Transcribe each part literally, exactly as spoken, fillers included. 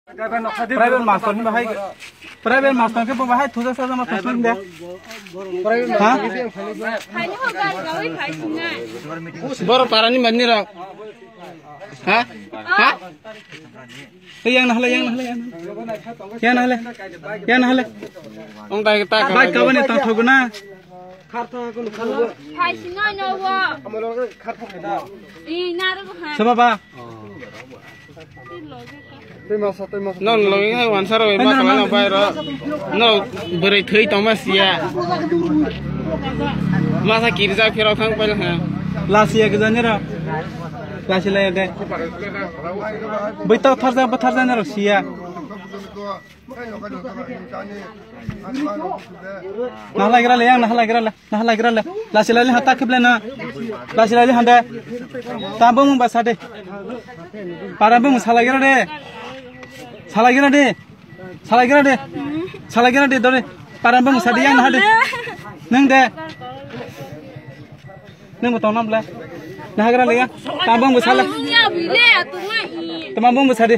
Private master ni bahai, private master ke bahai thuja saja ma thuja de. Ha? Boro parani manni rok. Ha? Ha? Ei, yang nahale, yang nahale, yang nahale. Yang nahale. Yang nahale. Ong tai ta. Bai kabani tang thogna. Hai sino no wo. I naru ha. Sababa. Non logi hai wansa rok ma kala na bai ro. No bwrwi thwi tongma siya. Masa kirja phirok thang pai ha. Lasiya gizani ro. Lasi laya de. Bwito tharja bwtharja ni ro siya. Nahalaigra le, yang nahalaigra le, nahalaigra le. Lasi lali hata khible na. Lasi lali hande. Tambo mung basa de. Para mung salagira de. Salagira de. Salagira de. Salagira de dore. Para mung sadi yang nahade. Neng de. Neng bo tong nam le. Nahagra le ya. Tambo mung sala. Tama mung sadi.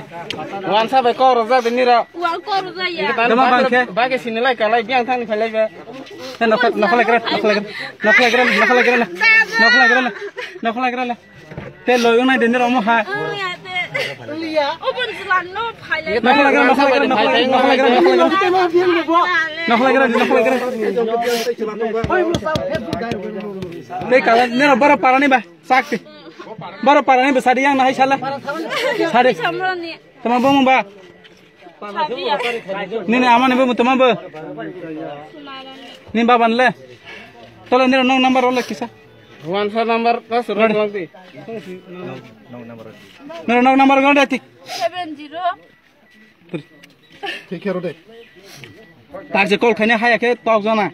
Wansa bai kok rojak de nira. Wal kor ja ya. Tama bang khe. Bage sini lai kalai biang thang ni phalai be. Te nokha nokha lagra nokha lagra nokha lagra nokha lagra nokha lagra nokha lagra. Te lo yung nai deni romo ha. Obo jilan no phalai. Nokha lagra nokha lagra nokha lagra nokha lagra nokha lagra. Nokha lagra nokha lagra. Te kala nero bara parani ba. Sakti. Bara parani ba sadi yang nahai sala. Sadi. Samrani. Tama bo mung ba. Nini amani bo tama bo. Ni baban le. Tole nero nong number ole kisa. One phone number ta suru langti. Nero nong number gol dati. Seven zero. Take care de. Tar je call khaine haya khe tok jana.